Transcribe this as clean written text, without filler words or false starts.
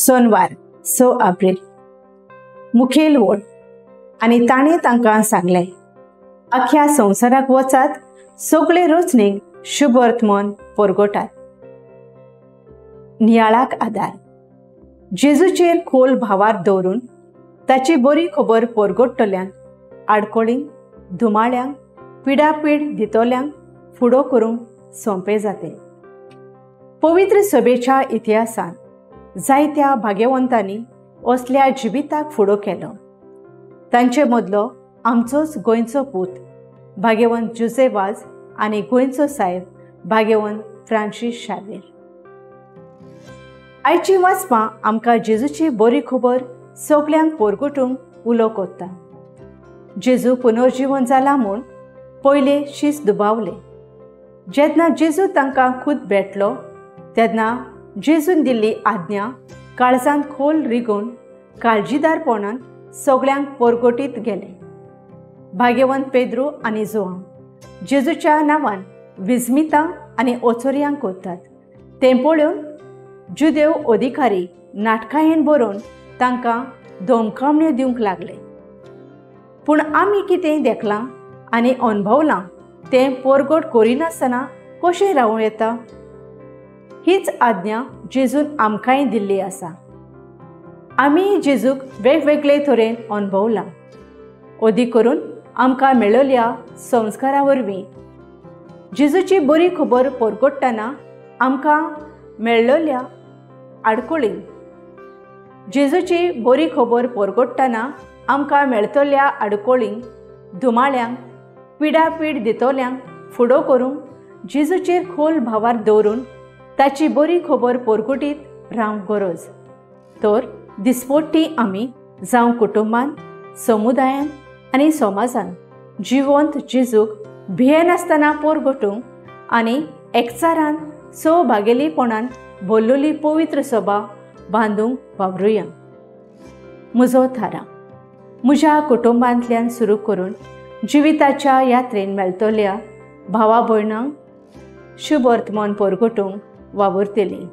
सोनवार 6 एप्रिल. मुखेल वोळ. आनी ताणें तांकां सांगलें, अख्ख्या संवसाराक वचात, सगळे रचणेक शुभवर्तमान परगटात. नियाळाक आदार. जेजूचेर खोल भावार दवरून ताची बरी खबर परगट्टल्यांक, आडकोळींक, धुमाळ्यांक, पिडापीड दितल्यांक फुडो करूंक सोंपें जातें. पवित्र सभेच्या इतिहासांत जायत्या भाग्यवंतांनी असल्या जिविताक फुडो केलो. तांचे मदलो आमचोच गोंयचो पूत भाग्यवंत जुझे वाज आनी गोंयचो साहेब भाग्यवंत फ्रांसीस शावेर. आयची वाचपां आमकां जेजूची बरी खबर सगल्यांक परगटूंक उलो कोत्ता. जेजू पुनर्जीवन जाला म्हूण पयले शीस दुबावले. जेन्ना जेजू तांकां खूद भेटलो तेन्ना जेजून दिल्ली आज्ञा काळजांत खोल रिगोवन काळजीदारपणान सगल्यांक परगटीत गेले. भाग्यवंत पेद्रू आनी जुआंव जेजूच्या नांवान विस्मितां आनी ओचोरयांक करतात तें पळोवन जुदेव अधिकारी नाटकायेन बरोवन तांकां धमकावण्यो दिवंक लागले. पूण आमी कितें देखलां आनी अणभवलां तें परगट करिनासतना कशें रावूं येता? हीच आज्ञा जेजून आमकांय दिल्ली आसा. आमी जेजूक वेगवेगळे तरेन अणभवलां, अदीक करून आमकां मेळिल्ल्या संस्कारा वरवीं. जेजूची बरी खबर परगट्टना आमकां मेळिल्ल्या आडकुळीन, जेजूची बरी खबर परगट्टना आमकां मेळटल्या आडकोळींक, धुमाळ्यांक, पिडापीड दितल्यांक फुडो करूंक जेजूचेर खोल भावार दवरून ताची बरी खबर परगटीत रावंक गरज. तर दिसपट्टी आमी जावं कुटुंबान, समुदायान आनी समाजान जिवंत जेजूक भियेनासतना परगटूंक आनी एकचारान सहभागेलीपणान भरलेली पवित्र सभा बांदूंक वावरुया. म्हजो थाराव म्हज्या कुटुंबांतल्यान सुरू करून जिविताच्या यात्रेन मेळटल्या भावा भयणांक शुभवर्तमान परगटूंक वावुरतली.